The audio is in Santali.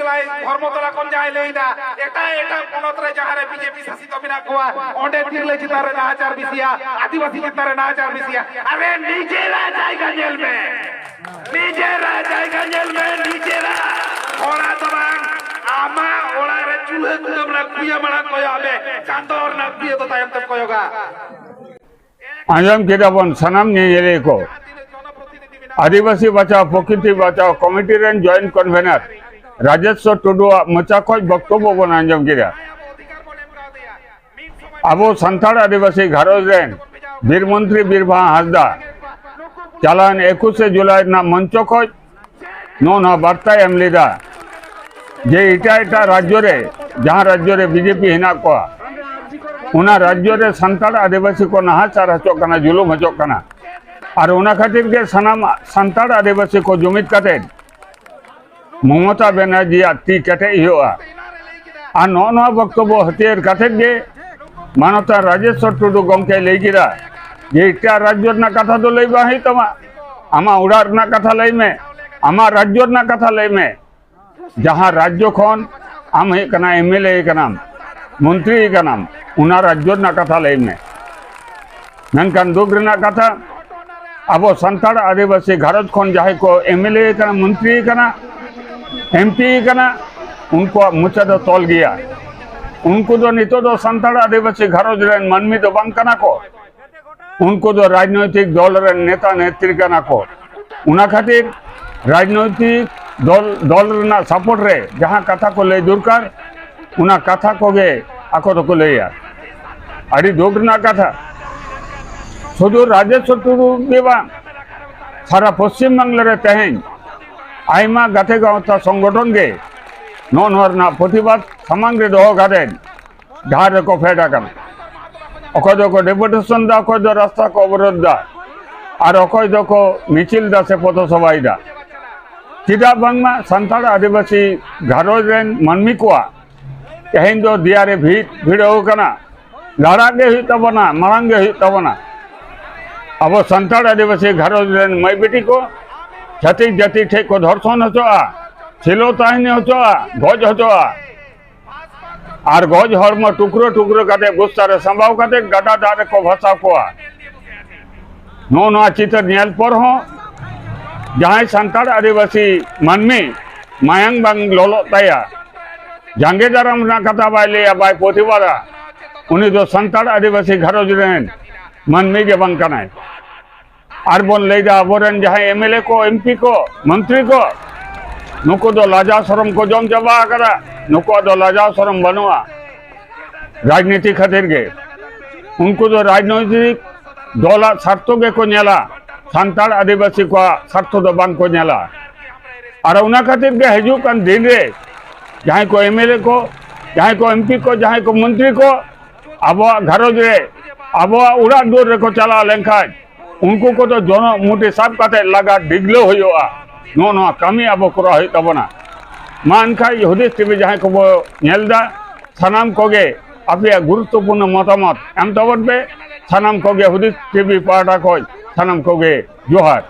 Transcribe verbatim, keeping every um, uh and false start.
ᱫᱷᱚᱨᱢᱚᱛᱚᱞᱟ ᱠᱷᱚᱱ ᱡᱟᱦᱟᱸᱭ ᱞᱟᱹᱭ ᱮᱫᱟ, ᱮᱴᱟᱜ ᱮᱴᱟᱜ ᱯᱚᱱᱚᱛ ᱨᱮ ᱡᱟᱦᱟᱸ ᱨᱮ ᱵᱤᱡᱮᱯᱤ ᱥᱟᱥᱤᱛ ᱢᱮᱱᱟᱜ ᱠᱚᱣᱟ, ᱚᱸᱰᱮ ᱛᱤᱨᱞᱟᱹ ᱪᱮᱛᱟᱱ ᱨᱮ ᱱᱟᱦᱟᱪᱟᱨ ᱵᱮᱥᱤᱭᱟ, ᱟᱹᱫᱤᱵᱟᱹᱥᱤ ᱪᱮᱛᱟᱱ ᱨᱮ ᱱᱟᱦᱟᱪᱟᱨ ᱵᱮᱥᱤᱭᱟ᱾ ᱟᱨᱮ, ᱱᱤᱡᱮᱨᱟᱜ ᱡᱟᱭᱜᱟ ᱧᱮᱞ ᱢᱮ, ᱱᱤᱡᱮᱨᱟᱜ ᱡᱟᱭᱜᱟ ᱧᱮᱞ ᱢᱮ, ᱱᱤᱡᱮᱨᱟᱜ᱾ ᱦᱚᱲᱟᱜ ᱫᱚ ᱵᱟᱝ, ᱟᱢᱟᱜ ᱚᱲᱟᱜ ᱨᱮ ᱪᱩᱞᱦᱟᱹ ᱠᱩᱰᱟᱹᱢ ᱨᱮ ᱠᱩᱭᱟᱹ ᱢᱟᱲᱟᱝ ᱠᱚᱭᱚᱜ ᱢᱮ, ᱪᱟᱸᱫᱚ ᱨᱮᱱᱟᱜ ᱠᱩᱭᱟᱹ ᱫᱚ ᱛᱟᱭᱚᱢ ᱛᱮᱢ ᱠᱚᱭᱚᱜᱟ᱾ ᱟᱸᱡᱚᱢ ᱠᱮᱫᱟ ᱵᱚᱱ ᱥᱟᱱᱟᱢ ᱧᱮᱧᱮᱞᱤᱭᱟᱹ ᱠᱚ, ᱟᱹᱫᱤᱵᱟᱹᱥᱤ ᱵᱟᱪᱟᱣ ᱯᱨᱚᱠᱨᱤᱛᱤ ᱵᱟᱪᱟᱣ ᱠᱚᱢᱤᱴᱤ ᱨᱮᱱ ᱡᱚᱭᱮᱱᱴ ᱠᱚᱱᱵᱷᱮᱱᱟᱨ ᱨᱟᱡᱮᱥᱣᱚᱨ ᱴᱩᱰᱩᱣᱟᱜ ᱢᱚᱪᱟ ᱠᱷᱚᱱ ᱵᱚᱠᱛᱚᱵᱵᱚ ᱵᱚᱱ ᱟᱸᱡᱚᱢ ᱠᱮᱫᱟ᱾ ᱟᱵᱚ ᱥᱟᱱᱛᱟᱲ ᱟᱹᱫᱤᱵᱟᱹᱥᱤ ᱜᱷᱟᱨᱚᱸᱡᱽ ᱨᱮᱱ ᱵᱤᱨ ᱢᱚᱱᱛᱨᱤ ᱵᱤᱨᱵᱟᱦᱟ ᱦᱟᱸᱥᱫᱟ ᱪᱟᱞᱟᱣᱮᱱ ᱮᱠᱩᱥᱮ ᱡᱩᱞᱟᱭ ᱨᱮᱱᱟᱜ ᱢᱚᱧᱪᱚ ᱠᱷᱚᱱ ᱱᱚᱜᱼᱚ ᱱᱚᱣᱟ ᱵᱟᱨᱛᱟᱭ ᱮᱢ ᱞᱮᱫᱟ ᱡᱮ ᱮᱴᱟᱜ ᱮᱴᱟᱜ ᱨᱟᱡᱽᱡᱚ ᱨᱮ, ᱡᱟᱦᱟᱸ ᱨᱟᱡᱽᱡᱚ ᱨᱮ ᱵᱤᱡᱮᱯᱤ ᱦᱮᱱᱟᱜ ᱠᱚᱣᱟ, ᱚᱱᱟ ᱨᱟᱡᱽᱡᱚ ᱨᱮ ᱥᱟᱱᱛᱟᱲ ᱟᱹᱫᱤᱵᱟᱹᱥᱤ ᱠᱚ ᱱᱟᱦᱟᱪᱟᱨ ᱦᱚᱪᱚᱜ ᱠᱟᱱᱟ, ᱡᱩᱞᱩᱢ ᱦᱚᱪᱚᱜ ᱠᱟᱱᱟ᱾ ᱟᱨ ᱚᱱᱟ ᱠᱷᱟᱹᱛᱤᱨ ᱜᱮ ᱥᱟᱱᱟᱢ ᱥᱟᱱᱛᱟᱲ ᱟᱹᱫᱤᱵᱟᱹᱥᱤ ᱠᱚ ᱡᱩᱢᱤᱫ ᱠᱟᱛᱮ ᱢᱚᱢᱚᱛᱟ ᱵᱮᱱᱟᱨᱡᱤᱭᱟᱜ ᱛᱤ ᱠᱮᱴᱮᱡ ᱦᱩᱭᱩᱜᱼᱟ᱾ ᱟᱨ ᱱᱚᱜᱼᱚ ᱱᱚᱣᱟ ᱵᱚᱠᱛᱚᱵᱵᱚ ᱦᱟᱹᱛᱭᱟᱹᱨ ᱠᱟᱛᱮ ᱜᱮ ᱢᱟᱱᱚᱛᱟᱱ ᱨᱟᱡᱮᱥᱣᱚᱨ ᱴᱩᱰᱩ ᱜᱚᱢᱠᱮᱭ ᱞᱟᱹᱭ ᱠᱮᱫᱟ ᱡᱮ ᱮᱴᱟᱜ ᱨᱟᱡᱽᱡᱚ ᱨᱮᱱᱟᱜ ᱠᱟᱛᱷᱟ ᱫᱚ ᱞᱟᱹᱭ ᱵᱟᱝ ᱦᱩᱭᱩᱜ ᱛᱟᱢᱟ, ᱟᱢᱟᱜ ᱚᱲᱟᱜ ᱨᱮᱱᱟᱜ ᱠᱟᱛᱷᱟ ᱞᱟᱹᱭ ᱢᱮ, ᱟᱢᱟᱜ ᱨᱟᱡᱽᱡᱚ ᱨᱮᱱᱟᱜ ᱠᱟᱛᱷᱟ ᱞᱟᱹᱭ ᱢᱮ᱾ ᱡᱟᱦᱟᱸ ᱨᱟᱡᱽᱡᱚ ᱠᱷᱚᱱ ᱟᱢ ᱦᱩᱭᱩᱜ ᱠᱟᱱᱟ, ᱮᱢᱮᱞᱮ ᱠᱟᱱᱟᱢ, ᱢᱚᱱᱛᱨᱤ ᱠᱟᱱᱟᱢ, ᱚᱱᱟ ᱨᱟᱡᱽᱡᱚ ᱨᱮᱱᱟᱜ ᱠᱟᱛᱷᱟ ᱞᱟᱹᱭ ᱢᱮ᱾ ᱢᱮᱱᱠᱷᱟᱱ ᱫᱩᱠ ᱨᱮᱱᱟᱜ ᱠᱟᱛᱷᱟ, ᱟᱵᱚ ᱥᱟᱱᱛᱟᱲ ᱟᱹᱫᱤᱵᱟᱹᱥᱤ ᱜᱷᱟᱨᱚᱸᱡᱽ ᱠᱷᱚᱱ ᱡᱟᱦᱟᱸᱭ ᱠᱚ ᱮᱢᱮᱞᱮ ᱠᱟᱱᱟ, ᱢᱚᱱᱛᱨᱤ ᱠᱟᱱᱟ, ᱮᱢᱯᱤ ᱠᱟᱱᱟ, ᱩᱱᱠᱩᱣᱟᱜ ᱢᱚᱪᱟ ᱫᱚ ᱛᱚᱞ ᱜᱮᱭᱟ᱾ ᱩᱱᱠᱩ ᱫᱚ ᱱᱤᱛᱚᱜ ᱫᱚ ᱥᱟᱱᱛᱟᱲ ᱟᱹᱫᱤᱵᱟᱹᱥᱤ ᱜᱷᱟᱨᱚᱸᱡᱽ ᱨᱮᱱ ᱢᱟᱹᱱᱢᱤ ᱫᱚ ᱵᱟᱝ ᱠᱟᱱᱟ ᱠᱚ᱾ ᱩᱱᱠᱩ ᱫᱚ ᱨᱟᱡᱽᱱᱳᱭᱛᱤᱠ ᱫᱚᱞ ᱨᱮᱱ ᱱᱮᱛᱟ ᱱᱮᱛᱨᱤ ᱠᱟᱱᱟ ᱠᱚ᱾ ᱚᱱᱟ ᱠᱷᱟᱹᱛᱤᱨ ᱨᱟᱡᱽᱱᱳᱭᱛᱤᱠ ᱫᱚᱞ, ᱫᱚᱞ ᱨᱮᱱᱟᱜ ᱥᱟᱯᱳᱨᱴ ᱨᱮ ᱡᱟᱦᱟᱸ ᱠᱟᱛᱷᱟ ᱠᱚ ᱞᱟᱹᱭ ᱫᱚᱨᱠᱟᱨ, ᱚᱱᱟ ᱠᱟᱛᱷᱟ ᱠᱚᱜᱮ ᱟᱠᱚ ᱫᱚᱠᱚ ᱞᱟᱹᱭᱟ᱾ ᱟᱹᱰᱤ ᱫᱩᱠ ᱨᱮᱱᱟᱜ ᱠᱟᱛᱷᱟ, ᱥᱩᱫᱷᱩ ᱨᱟᱡᱮᱥᱣᱚᱨ ᱴᱩᱰᱩ ᱜᱮ ᱵᱟᱝ, ᱥᱟᱨᱟ ᱯᱚᱥᱪᱤᱢ ᱵᱟᱝᱞᱟ ᱨᱮ ᱛᱮᱦᱮᱧ ᱟᱭᱢᱟ ᱜᱟᱛᱮ ᱜᱟᱶᱛᱟ ᱥᱚᱝᱜᱚᱴᱷᱚᱱ ᱜᱮ ᱱᱚᱜᱼᱚ ᱱᱚᱣᱟ ᱨᱮᱱᱟᱜ ᱯᱨᱚᱛᱤᱵᱟᱫ ᱥᱟᱢᱟᱝ ᱨᱮ ᱫᱚᱦᱚ ᱠᱟᱛᱮ ᱰᱟᱦᱟᱨ ᱨᱮᱠᱚ ᱯᱷᱮᱰ ᱟᱠᱟᱱᱟ᱾ ᱚᱠᱚᱭ ᱫᱚᱠᱚ ᱰᱮᱯᱩᱴᱮᱥᱚᱱ ᱫᱟ, ᱚᱠᱚᱭ ᱫᱚ ᱨᱟᱥᱛᱟ ᱠᱚ ᱚᱵᱚᱨᱳᱫᱷ ᱫᱟ, ᱟᱨ ᱚᱠᱚᱭ ᱫᱚᱠᱚ ᱢᱤᱪᱷᱤᱞ ᱫᱟ ᱥᱮ ᱯᱚᱛᱷᱚ ᱥᱚᱵᱷᱟᱭ ᱫᱟ᱾ ᱪᱮᱫᱟᱜ ᱵᱟᱝᱢᱟ ᱥᱟᱱᱛᱟᱲ ᱟᱹᱫᱤᱵᱟᱹᱥᱤ ᱜᱷᱟᱨᱚᱸᱡᱽ ᱨᱮᱱ ᱢᱟᱹᱱᱢᱤ ᱠᱚᱣᱟᱜ ᱛᱮᱦᱮᱧ ᱫᱚ ᱫᱮᱭᱟ ᱨᱮ ᱵᱷᱤᱲ ᱵᱷᱤᱲᱟᱹᱣ ᱟᱠᱟᱱᱟ, ᱞᱟᱲᱟᱜ ᱜᱮ ᱦᱩᱭᱩᱜ ᱛᱟᱵᱚᱱᱟ, ᱢᱟᱲᱟᱝ ᱜᱮ ᱦᱩᱭᱩᱜ ᱛᱟᱵᱚᱱᱟ᱾ ᱟᱵᱚ ᱥᱟᱱᱛᱟᱲ ᱟᱹᱫᱤᱵᱟᱹᱥᱤ ᱜᱷᱟᱨᱚᱸᱡᱽ ᱨᱮᱱ ᱢᱟᱹᱭ ᱵᱤᱴᱤ ᱠᱚ ᱪᱷᱟᱹᱛᱤᱠ ᱡᱟᱹᱛᱤ ᱴᱷᱮᱱ ᱠᱚ ᱫᱷᱚᱨᱥᱚᱱ ᱦᱚᱪᱚᱜᱼᱟ, ᱥᱮᱞᱚ ᱛᱟᱦᱮᱱ ᱦᱚᱪᱚᱜᱼᱟ, ᱜᱚᱡ ᱦᱚᱪᱚᱜᱼᱟ᱾ ᱟᱨ ᱜᱚᱡ ᱦᱚᱲᱢᱚ ᱴᱩᱠᱨᱟᱹ ᱴᱩᱠᱨᱟᱹ ᱠᱟᱛᱮ ᱵᱚᱥᱛᱟ ᱨᱮ ᱥᱟᱢᱵᱟᱣ ᱠᱟᱛᱮ ᱜᱟᱰᱟ ᱫᱟᱜ ᱨᱮᱠᱚ ᱵᱷᱟᱥᱟᱣ ᱠᱚᱣᱟ᱾ ᱱᱚᱜᱼᱚ ᱱᱚᱣᱟ ᱪᱤᱛᱟᱹᱨ ᱧᱮᱞ ᱯᱚᱨ ᱦᱚᱸ ᱡᱟᱦᱟᱸᱭ ᱥᱟᱱᱛᱟᱲ ᱟᱹᱫᱤᱵᱟᱹᱥᱤ ᱢᱟᱹᱱᱢᱤ ᱢᱟᱭᱟᱝ ᱵᱟᱝ ᱞᱚᱞᱚᱜ ᱛᱟᱭᱟ, ᱡᱟᱸᱜᱮ ᱫᱟᱨᱟᱢ ᱨᱮᱱᱟᱜ ᱠᱟᱛᱷᱟ ᱵᱟᱭ ᱞᱟᱹᱭᱟ, ᱵᱟᱭ ᱯᱨᱚᱛᱤᱵᱟᱫᱟ, ᱩᱱᱤ ᱫᱚ ᱥᱟᱱᱛᱟᱲ ᱟᱹᱫᱤᱵᱟᱹᱥᱤ ᱜᱷᱟᱨᱚᱸᱡᱽ ᱨᱮᱱ ᱢᱟᱹᱱᱢᱤ ᱜᱮ ᱵᱟᱝ ᱠᱟᱱᱟᱭ᱾ ᱟᱨ ᱵᱚᱱ ᱞᱟᱹᱭᱫᱟ ᱟᱵᱚᱨᱮᱱ ᱡᱟᱦᱟᱸᱭ ᱮᱢ ᱮᱞ ᱮ ᱠᱚ, ᱮᱢ ᱯᱤ ᱠᱚ, ᱢᱚᱱᱛᱨᱤ ᱠᱚ, ᱱᱩᱠᱩ ᱫᱚ ᱞᱟᱡᱟᱣ ᱥᱚᱨᱚᱢ ᱠᱚ ᱡᱚᱢ ᱪᱟᱵᱟ ᱟᱠᱟᱫᱟ᱾ ᱱᱩᱠᱩᱣᱟᱜ ᱫᱚ ᱞᱟᱡᱟᱣ ᱥᱚᱨᱚᱢ ᱵᱟᱹᱱᱩᱜᱼᱟ᱾ ᱨᱟᱡᱽᱱᱤᱛᱤ ᱠᱷᱟᱹᱛᱤᱨ ᱜᱮ ᱩᱱᱠᱩ ᱫᱚ ᱨᱟᱡᱽᱱᱳᱭᱛᱤᱠ ᱫᱚᱞᱟᱜ ᱥᱟᱨᱛᱷᱚ ᱜᱮᱠᱚ ᱧᱮᱞᱟ, ᱥᱟᱱᱛᱟᱲ ᱟᱹᱫᱤᱵᱟᱹᱥᱤ ᱠᱚᱣᱟᱜ ᱥᱟᱨᱛᱷᱚ ᱫᱚ ᱵᱟᱝ ᱠᱚ ᱧᱮᱞᱟ᱾ ᱟᱨ ᱚᱱᱟ ᱠᱷᱟᱹᱛᱤᱨ ᱜᱮ ᱦᱤᱡᱩᱜ ᱠᱟᱱ ᱫᱤᱱ ᱨᱮ ᱡᱟᱦᱟᱸᱭ ᱠᱚ ᱮᱢ ᱮᱞ ᱮ ᱠᱚ, ᱡᱟᱦᱟᱸᱭ ᱠᱚ ᱮᱢ ᱯᱤ ᱠᱚ, ᱡᱟᱦᱟᱸᱭ ᱠᱚ ᱢᱚᱱᱛᱨᱤ ᱠᱚ ᱟᱵᱚᱣᱟᱜ ᱜᱷᱟᱨᱚᱸᱡᱽ ᱨᱮ, ᱟᱵᱚᱣᱟᱜ ᱚᱲᱟᱜ ᱫᱩᱣᱟᱹᱨ ᱨᱮᱠᱚ ᱪᱟᱞᱟᱣ ᱞᱮᱱᱠᱷᱟᱱ ᱩᱱᱠᱩ ᱠᱚᱫᱚ ᱡᱚᱱᱚᱜ ᱢᱩᱴᱷᱤ ᱥᱟᱵ ᱠᱟᱛᱮ ᱞᱟᱜᱟ ᱰᱤᱜᱽᱞᱟᱹᱣ ᱦᱩᱭᱩᱜᱼᱟ᱾ ᱱᱚᱜᱼᱚ ᱱᱚᱣᱟ ᱠᱟᱹᱢᱤ ᱟᱵᱚ ᱠᱚᱨᱟᱣ ᱦᱩᱭᱩᱜ ᱛᱟᱵᱚᱱᱟ᱾ ᱢᱟ ᱮᱱᱠᱷᱟᱱ ᱦᱩᱫᱤᱥ ᱴᱤᱵᱷᱤ ᱡᱟᱦᱟᱸᱭ ᱠᱚᱵᱚ ᱧᱮᱞ ᱮᱫᱟ, ᱥᱟᱱᱟᱢ ᱠᱚᱜᱮ ᱟᱯᱮᱭᱟᱜ ᱜᱩᱨᱩᱛᱛᱚᱯᱩᱨᱱᱚ ᱢᱚᱛᱟᱢᱚᱛ ᱮᱢ ᱛᱟᱵᱚᱱ ᱯᱮ᱾ ᱥᱟᱱᱟᱢ ᱠᱚᱜᱮ ᱦᱩᱫᱤᱥ ᱴᱤᱵᱷᱤ ᱯᱟᱦᱴᱟ ᱠᱷᱚᱱ ᱥᱟᱱᱟᱢ ᱠᱚᱜᱮ ᱡᱚᱦᱟᱨ᱾